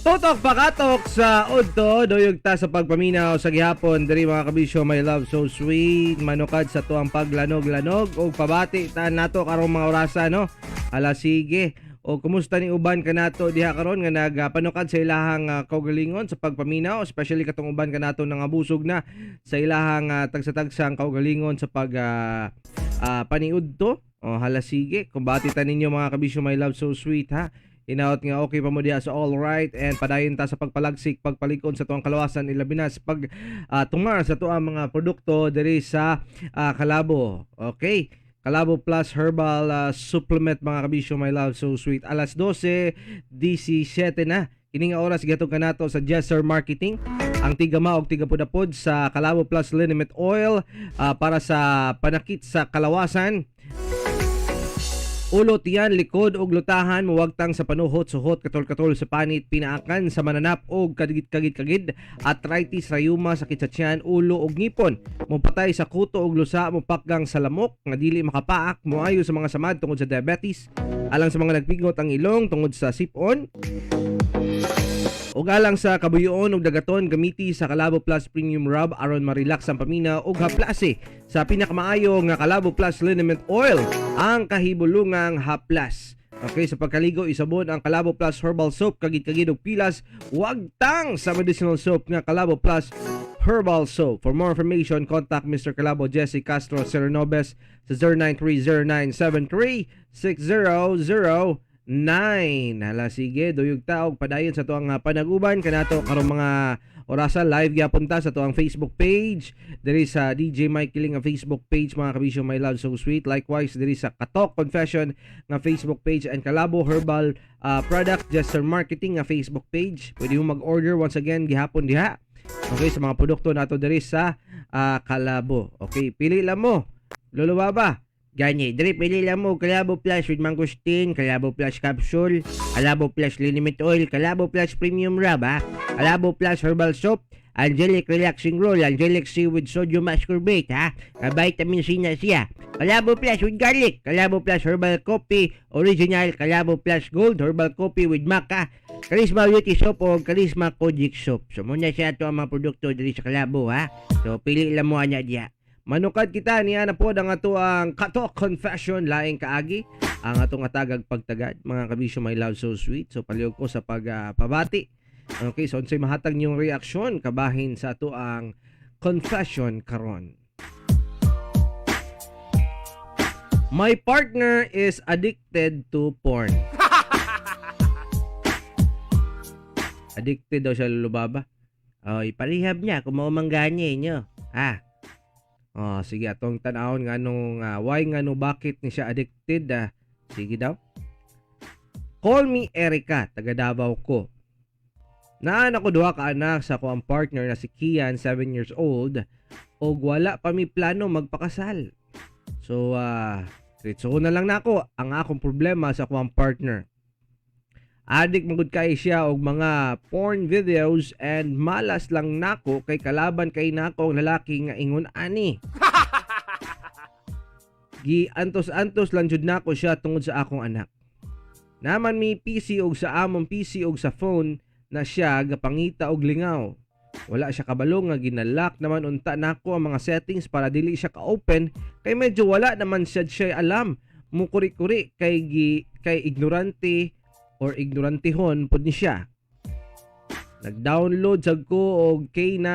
Tutok pakatok sa udto, duyog ta sa pagpaminaw sa gihapon diri, mga kabisyo, my love so sweet, manukad sa tuang paglanog-lanog og pabati ta nato karong mga orasa, no. Ala sige. O kumusta ni uban kanato diha karon nga nagpanukad sa ilahang kaugalingon sa pagpaminaw, especially katong uban kanato nangabusog na sa ilahang tagsa-tagsang kaugalingon sa pag paniudto. O hala sige, kumbati ta ninyo, mga kabisyo, my love so sweet, ha. Hinaot nga okay pa mo diha sa all right and padayon ta sa pagpalagsik, pagpalikon sa tuang kalawasan, ilabi na sa pag tumar sa tuang mga produkto diri sa Kalabo. Okay. Kalabo Plus Herbal Supplement, mga kabisyo, my love so sweet. Alas 12:17 na. Kini nga oras gihatod kanato sa Jesser Marketing. Ang tigama og tigapudapod sa Kalabo Plus Liniment Oil para sa panakit sa kalawasan, ulo, tiyan, likod ug lutahan, muwagtang sa panuhot, suhot, katol-katol sa panit, pinaakan sa mananap og kadagit-kagid-kagid, arthritis, rayuma, sakit sa tiyan, ulo ug ngipon, mopatay sa kuto ug lusa, mopakgang sa lamok nga dili makapaak, moayo sa mga samad tungod sa diabetes, alang sa mga nagpigot ang ilong tungod sa sipon, ug alang sa kabuyoon ug dagaton, gamiti sa Kalabo Plus Premium Rub aron ma-relax ang paminaw ug haplase sa pinakamaayo nga Kalabo Plus Liniment Oil, ang kahibulungang haplas. Okay, sa pagkaligo isabon ang Kalabo Plus Herbal Soap, kagid-kagid og pilas, wagtang sa medicinal soap nga Kalabo Plus Herbal Soap. For more information, contact Mr. Kalabo Jesse Castro Serenobes sa 0930-973-6009. Hala sige, duyog ta og padayon sa tuang panaguban kanato karong mga orasa. Live gyapon ta sa tuang Facebook page diri sa DJ Mike Kiling nga Facebook page, mga kabisyo, my love so sweet. Likewise diri sa Katok Confession nga Facebook page and Kalabo Herbal Product Jester Marketing nga Facebook page. Pwede mo mag-order once again gihapon diha. Okay, sa mga produkto nato diri sa Kalabo. Okay, pili lang mo. Lolo Baba. Gani, diri pili lang mo Kalabo Plus with mangosteen, Kalabo Plus capsule, Kalabo Plus liniment oil, Kalabo Plus premium rub, ha? Kalabo Plus herbal soap, Angelic relaxing roll, Angelic C with sodium ascorbate, ha? Vitamin C na siya. Kalabo Plus with garlic, Kalabo Plus herbal coffee, original Kalabo Plus Gold herbal coffee with maca, Charisma Beauty Soap o Charisma Kojic Soap. So muna siya ato ang mga produkto diri sa Kalabo, ha? So pili lang mo anya diya. Manukad kita niya na po ang ato ang Katok Confession, laing kaagi ang atong atagag pagtagad, mga kabisyo, my love so sweet. So palihog ko sa pagpabati. Okay, so unsay mahatag niyong reaksyon kabahin sa ato ang confession karon? My partner is addicted to porn. Addicted daw siya, lulubaba. Oh, iparehab niya kung mao man gani nyo. Ah, Oh, sige, atong tan-awon nga anong why, nga no, bakit ni siya addicted ah. Sige daw. Call me Erica, taga Davao ko. Naan ako duha ka anak sa ako ang partner na si Kian, 7 years old, og wala pa mi plano magpakasal. So diretso na lang nako ang akong problema sa ako ang partner. Adik magud kay siya og mga porn videos and malas lang nako kay kalaban kay nako ang lalaki nga ingon ani. Gi antos-antos lang jud nako siya tungod sa akong anak. Naman mi PC og sa among PC og sa phone na siya gapangita og lingaw. Wala siya kabalo nga ginalak naman unta nako ang mga settings para dili siya ka-open kay medyo wala naman siya alam. Mukuri-kuri kay gi, kay ignorante or ignorantihon pod ni siya. Nag-download sad ko og K9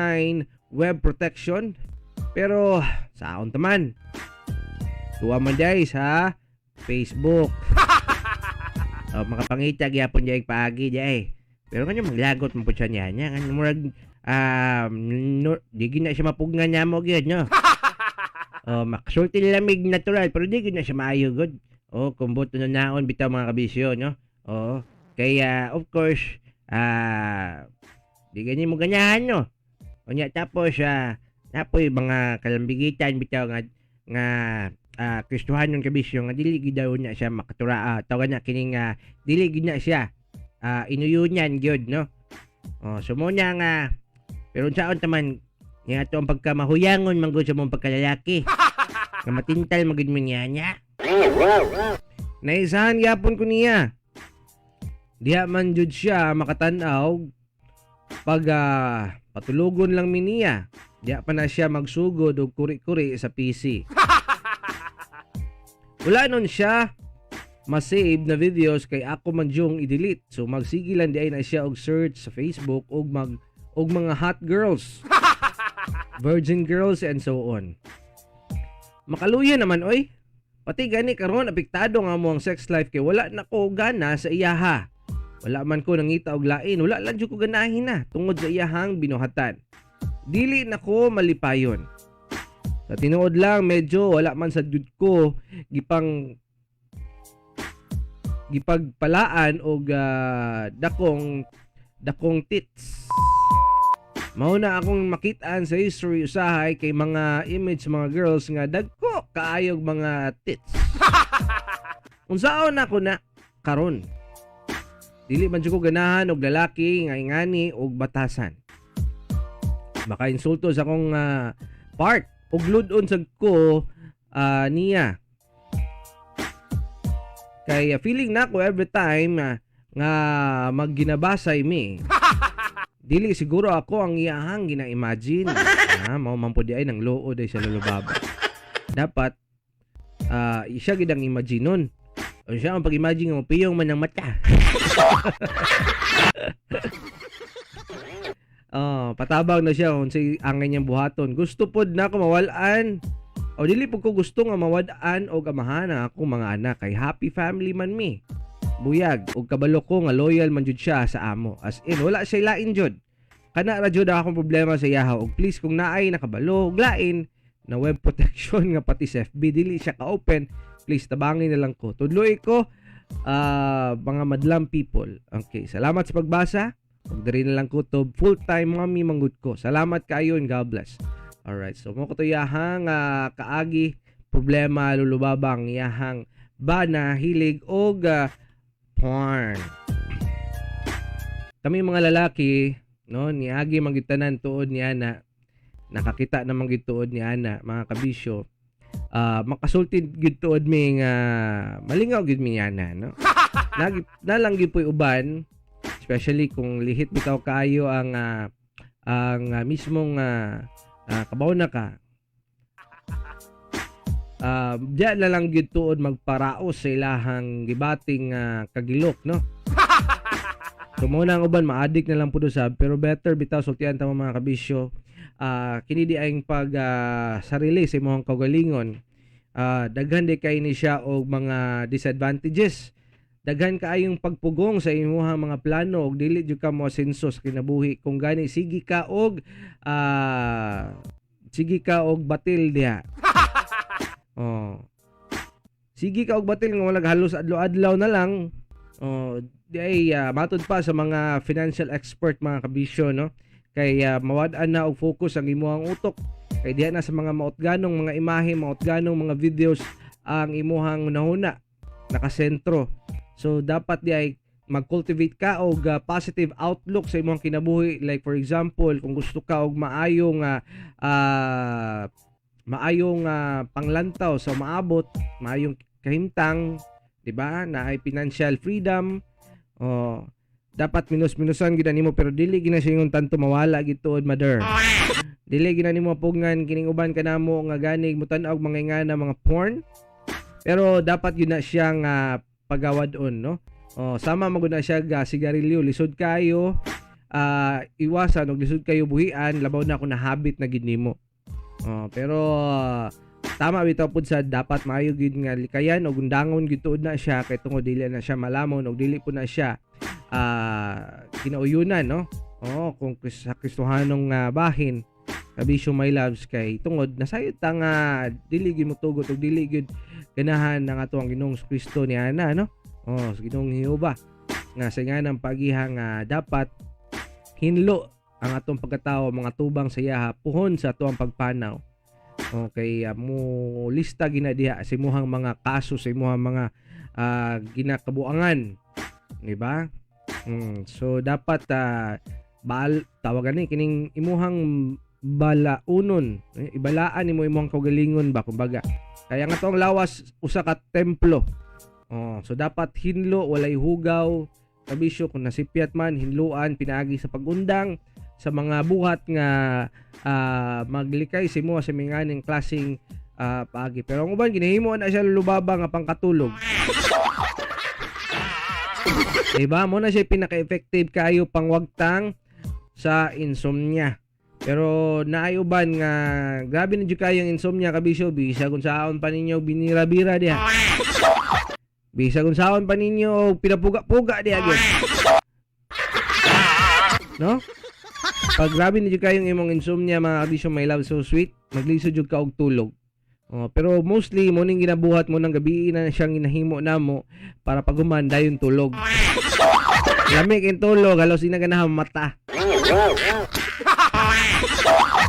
web protection pero saon taman. Tuwa man day sa Facebook. Oh, makapangita gyapon diay paagi diay. Pero kanyo maglagot man pud siya niya niya. Kanyo murag no, di gyud na siya mapugnan niya mo gyud, no. Oh, makasulti lamig natural pero di gyud na siya maayo gud. Oh, kumbot na naon bitaw, mga kabisyo, no. Oo. Kaya of course, di ganyan mo ganyahan, no. Unya tapos napoy mga kalambigitan bitaw nga nga Kristohanon, kabisyo, nga dili gyud daw na siya makatura, tawagan na kining dili gyud na siya inuyunyan gyud, no. Oh, so mo na nga pero unsaon taman nga ato ang pagkamahuyangon man gud sa mong pagkalalaki nga matintal man gud mo niya niya. Naisahan gyapon ko niya. Diha man jud siya makatan-aw pag patulogon lang mi niya. Diha pa na siya magsugod og kuri-kuri sa PC. Wala nun siya ma-save na videos kay ako man yung i-delete. So magsige lang diay na siya og search sa Facebook og mga hot girls, virgin girls and so on. Makaluya naman oy. Pati gani karon apektado nga mo ang sex life kay wala na ko gana sa iyaha. Wala man ko nangita og lain, wala lang jud ko ganahin na tungod sa iyahang binuhatan. Dili na ko malipayon. Sa tinuod lang, medyo wala man sa jud ko gipagpalaan og dakong dakong tits. Mao na akong makitaan sa history usahay kay mga image sa mga girls nga dagko kaayog mga tits. Unsaon nako na karon? Dili man jud ko ganahan og lalaki nga ingani og batasan. Makainsulto sa akong part ug lud-on sad ko niya. Kay feeling nako every time nga magginabasay mi. Dili siguro ako ang iyahang gina-imagine. Mao man pud ay nang luod ay sa Lolo Baba. Dapat siya gid ang imaginon. O siya ang pag-imagine nga mapiyong man ang mata. Oh, patabang na siya kung si ang kanyang buhaton. Gusto pod na ako mawal-an. O dili pud ko gusto nga mawad-an og amahan ang akong mga anak kay happy family man mi. Buyag og kabalo ko nga loyal man jud siya sa amo. As in, wala siya lain jud. Kana ra jud ang akong problema sa iyaha. Og please, kung naay nakabalo og lain na web protection nga pati sa FB dili siya ka-open, please tabangin na lang ko. Tudloi ko mga madlang people. Okay, salamat sa pagbasa. Ug diri na lang ko to, full-time mommy manggud ko. Salamat kaayo and God bless. Alright, so mao ko to iyahang kaagi problema, lulubabang iyahang bana hilig og porn. Kami mga lalaki, no, niagi man gyud tanan tuod ni ana, nakakita naman gyud tuod ni ana, mga kabisyo. Makasulti gyud tuod mi nga malingaw gyud mi ana, no. Nalang gyud po'y uban, especially kung lihit bitaw kaayo ang mismong kabaw na ka. Diya na lang gyud tuod magparaos sa ilahang gibating kagilok, no. So mao na ang uban ma-addict na lang pud usab, pero better bitaw sultian ta mo, mga kabisyo. Kini di ang pag sarili sa imong kaugalingon. Daghan di kay ni siya og mga disadvantages. Daghan kaayong pagpugong sa imuhang mga plano og dili jud ka moasenso sa kinabuhi kung gani sige ka og batil diha. Oh. Sige ka og batil nga wala halos adlaw-adlaw na lang. Oh, di ay matud pa sa mga financial expert, mga kabisyo, no, kay mawad-an na og focus ang imuhang utok kay diha na sa mga mautganong mga imahe, mautganong mga videos ang imuhang hunahuna nakasentro. So dapat di ay mag-cultivate ka og positive outlook sa imong kinabuhi. Like for example, kung gusto ka og maayong panglantaw sa maabot, maayong kahimtang, di ba, na ay financial freedom, oh, dapat minus-minusan gid nimo, pero dili gina siya ingon tanto mawala gid tuod, mother. Dili gina nimo pugngan kining uban kanamo nga ganig mutan-aw mga ingana mga porn, pero dapat yun na siyang pagawad-on, no. Oh, sama man gud na siya ga sigarilyo, lisod kayo iwasan og lisod kayo buhian, labaw na kung na-habit na gid nimo. Oh, pero tama bitaw pud sa dapat maayo gid nga likayan og undangon gid tuod na siya kay tungod dili na siya malamon og dili po na siya kinauyunan, no. Oo, kung sa Kristohanong bahin, kabisyo, my loves, kay tungod nasayod ta nga dili gyud motugot og dili gyud ganahan ng ato ang Ginoong Kristo ni ana, no. Oh, sa Ginoong Jehova nga sa nganang pagiha nga dapat hinlo ang atong pagkatao mga tubang sa iyaha puhon sa atuang pagpanaw. Okay, mo lista gina diha sa imuhang mga kaso, sa imuhang mga ginakabuangan, di ba? So dapat baal tawagan ni kining imuhang balaunon, eh, ibalaan nimo imuhang kaugalingon ba, kumbaga. Kaya nga to ang lawas usa ka templo. Oh, so dapat hinlo, walay hugaw. kabisyo, kung nasipyat man, hinluan pinaagi sa pagundang sa mga buhat nga maglikay sa imo sa minganing klaseng paagi. Pero ang uban ginahimo na siya lubaba nga pangkatulog. Diba? Mo na siya pinaka-effective kayo pangwagtang sa insomnia. Pero naay uban nga grabe na jud kayo ang insomnia, kabisyo, bisag unsaon pa ninyo binira-bira diha. Bisag unsaon pa ninyo pinapuga-puga diha gyud. No? Pag grabe na jud kayong imong insomnia, mga kabisyo, my love, so sweet, maglisod jud ka og tulog. Oh, pero mostly mo ning ginabuhat mo ng gabi na siyang ginahimo namo para pag human dayon tulog. Lami kay tulog, halos di na ganahan mata.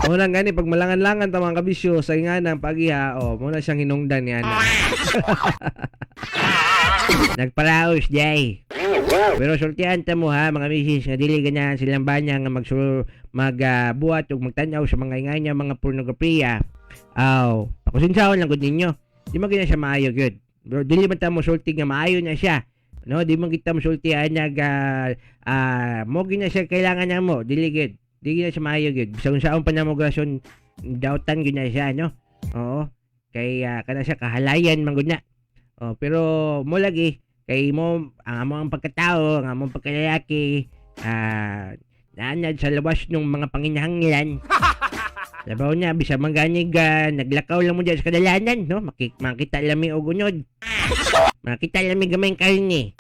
Mo nang gani pag malangan-langan ta, mga kabisyo, sa inganang pagiha, oh, mo na siyang hinungdan ni ana. Nagparaos jay. Pero sultian ta mo ha, mga misis nga dili ganahan silang banya nga magsul magbuhat ug magtan-aw sa mga inganya mga pornografiya. Aw, pakusinsaon lang gud ninyo. Di man gid na siya maayo gyud. Bro, dili man ta mo sulti nga maayo na siya. No, di man kita mo sulti ana ga mo gyud na siya kailangan namo, dili gyud. Di gyud na siya maayo gyud. Bisan unsaon pa namo grasyon, dautan gyud na siya, no. Oo. Kay kana siya kahalayan man gud na. Oh, pero mo lagi kay mo ang among pagkatao, ang among pagkalalaki, naanad sa labas ng mga panginahanglan. Labaw na, bisa man ganig, naglakaw lang mo dyan sa kadalanan, no? Makita lang mi og unod. Makita lang mi gamay karne.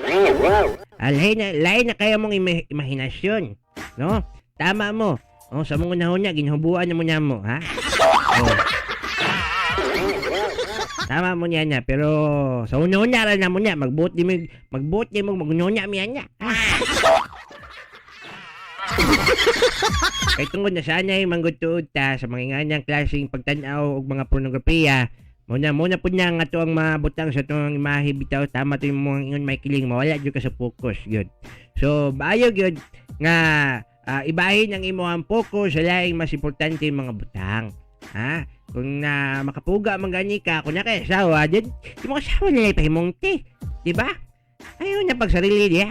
Lain na kaya mong imahinasyon, no? Tama mo. Oh, sa mong unahon niya, ginuhubuan na mo niya mo, ha? Oh. Tama mo niya niya, pero sa una-una ra na mo niya, magbuot di mo magununya mi niya. Ha? Kay tungod na sanay manggod tuod ta sa mga inganyang klaseng pagtan-aw og mga pornografiya, mo na pud na nga to ang mabutang sa atong imahe bitaw. Tama to yung mga ingon may kiling, mawala jud ka sa focus gyud. So, maayo gyud nga ibahin ang imong focus sa laing mas importante mga butang. Ha? Kung na makapuga man gani ka, kung na kay asawa, di mo asawa nila pahimongte. Di ba? Ayaw na pagsarili diya.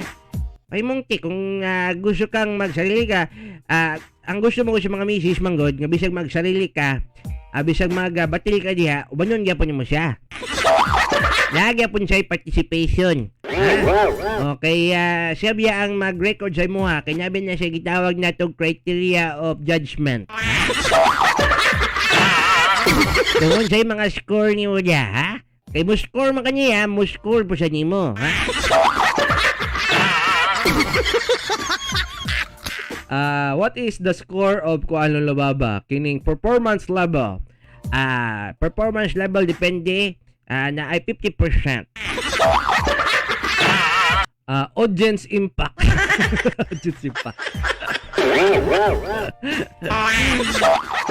Pahimongte, kung gusto kang magsarili ka, ang gusto mo sa mga misis manggod, nga bisag magsarili ka, bisag magbatil ka diha, ubanon gyapon mo siya. Nagyapon siya participation. Ha? Okay, siya biya ang mag-record sa imuha, kay nabi na siya gitawag na tong criteria of judgment. Tungod sa mga score nimo diya, ha? Kay mo score man kaniya, mo score po sa nimo, ha? What is the score of kuan Lolo Baba? Kining performance level. Performance level depende na ay 50%. Audience impact. Audience impact.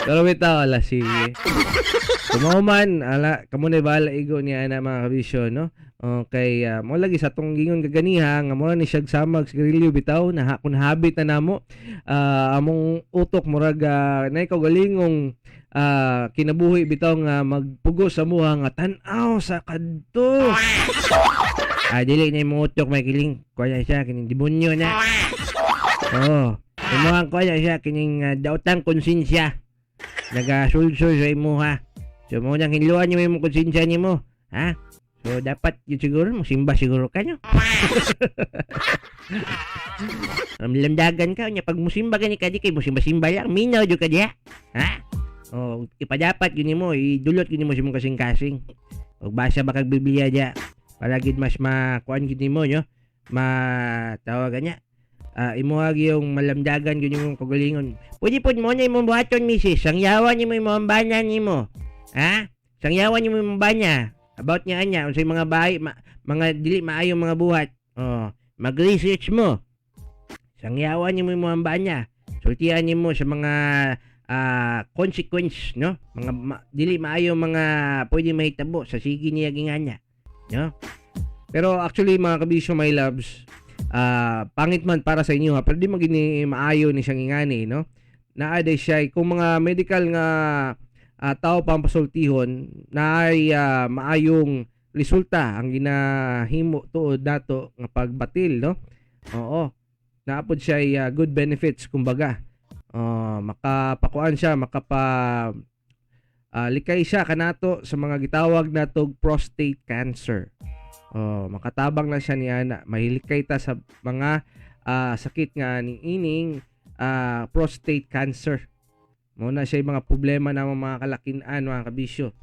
Pero bitaw, ala, sige. Kumaw man, ala, kamo na bahala igo niya na, mga kabisyo, no? Okay, mo lagi sa atong gingon kaganiha nga mo ni siya samag sigarilyo bitaw na kung habit na namo, among utok murag nay kaugalingong kinabuhi bitaw nga magpugos sa muha nga tan-aw sa kadto. Dili na imong utok, may kiling. Kuha na siya kining demonyo na. Oo. Imuha ko na siya kining daotang konsensya. Nagasulsul sa imuha. So mo nang hinluan nimo imong konsensya nimo, ha? So dapat yun siguro mosimba siguro ka, no? Ramlamdagan ka nya pag musimba ka ni kadi kay musimba-simba lang, minaw jud ka diha. Ha? Oh, ipadapat yun nimo, idulot yun nimo sa imong kasing-kasing. Og basa ba kag Biblia diya para gid mas makuan gid nimo, no? Matawagan niya. Imuha yung malamdagan gyud imong kagalingon. Pwede pod mo na imong buhaton, misis. Sangyawan nimo imong bana nimo. Ha? Sangyawan nimo imong bana. About niya anya unsay mga bahay mga dili maayong mga buhat. Oh, mag-research mo. Sangyawan nimo imong bana. Sultian nimo sa mga consequence, no? Mga dili maayong mga pwede mahitabo sa sige niya ginganya. No? Pero actually, mga kabisyo, my loves, pangit man para sa inyo ha, pero di man gini maayo ni siyang ingani, no? Naa day siya kung mga medical nga tao pang pasultihon na ay maayong resulta ang ginahimo tuod nato nga pagbatil, no? Oo. Naa pod siya good benefits kumbaga. Makapakuan siya, makapa likay siya kanato sa mga gitawag natog prostate cancer. Oh, makatabang na siya niana. Mahilikay ta sa mga sakit nga ni ining prostate cancer. Mao na siya yung mga problema na mga kalakinan, mga kabisyo.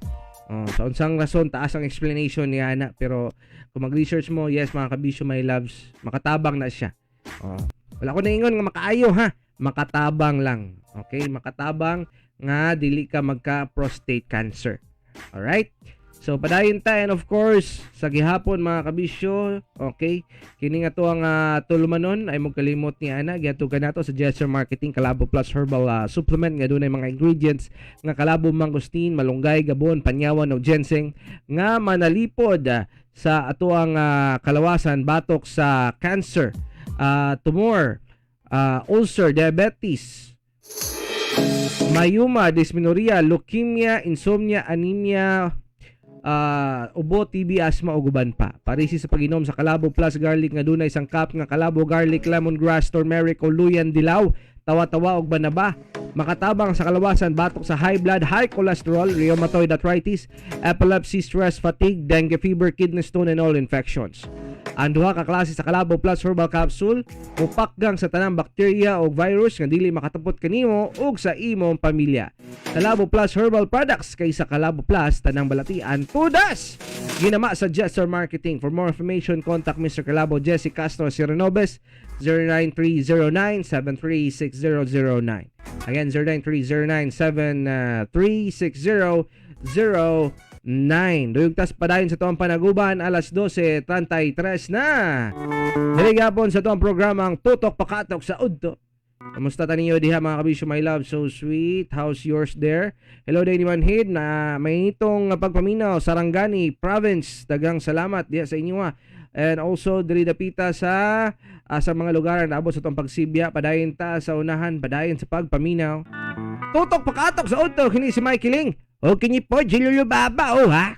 Oh, sa unsang rason, taas ang explanation niya na, pero kung mag-research mo, yes, mga kabisyo, my loves, makatabang na siya. Oh, wala ko naingon nga makaayo ha, makatabang lang. Okay, makatabang nga dili ka magka prostate cancer. Alright? So padayon ta, and of course sa gihapon, mga kabisyo, okay? Kini nga to ang tulumanon ay kalimot ni ana gihatod kanato sa Gesture Marketing Kalabo Plus Herbal Supplement nga dunay mga ingredients nga kalabo, mangosteen, malunggay, gabon, panyawan ug ginseng nga manalipod sa atoang kalawasan batok sa cancer, tumor, ulcer, diabetes, myoma, dysmenorrhea, leukemia, insomnia, anemia, ubo, TB, asthma ug uban pa. Parisi sa pag-inom sa Kalabo Plus Garlic nga dunay sangkap nga kalabo, garlic, lemongrass, turmeric o luyan dilaw, tawa-tawa ug banaba. Makatabang sa kalawasan batok sa high blood, high cholesterol, rheumatoid arthritis, epilepsy, stress, fatigue, dengue fever, kidney stone and all infections. Ang duha ka klase sa Kalabo Plus Herbal Capsule mupakgang sa tanang bakterya o virus nga dili makatapot kanimo ug sa imong pamilya. Kalabo Plus Herbal Products, kaysa Kalabo Plus, tanang balatian tudas. Ginama sa Jester Marketing. For more information, contact Mr. Kalabo Jesse Castro Sirenobes, 09309-736009. Again, 09309-736009. Duyog tas padayon sa tuang panaguban, alas 12:33 na. Diri gapon sa tuang programa ang Tutok Pakatok sa Udto. Kamusta ta ninyo diha, mga kabisyo, my love? So sweet. How's yours there? Hello day ni Manhid na may itong pagpaminaw, Sarangani Province. Daghang salamat diha sa inyo ha. And also diri dapita sa mga lugar na naabot sa itong pagsibya, padayon ta sa unahan, padayon sa pagpaminaw. Tutok Pakatok sa Udto, kini si Mikey Ling. O kini po, Jilulu Baba, oh ha?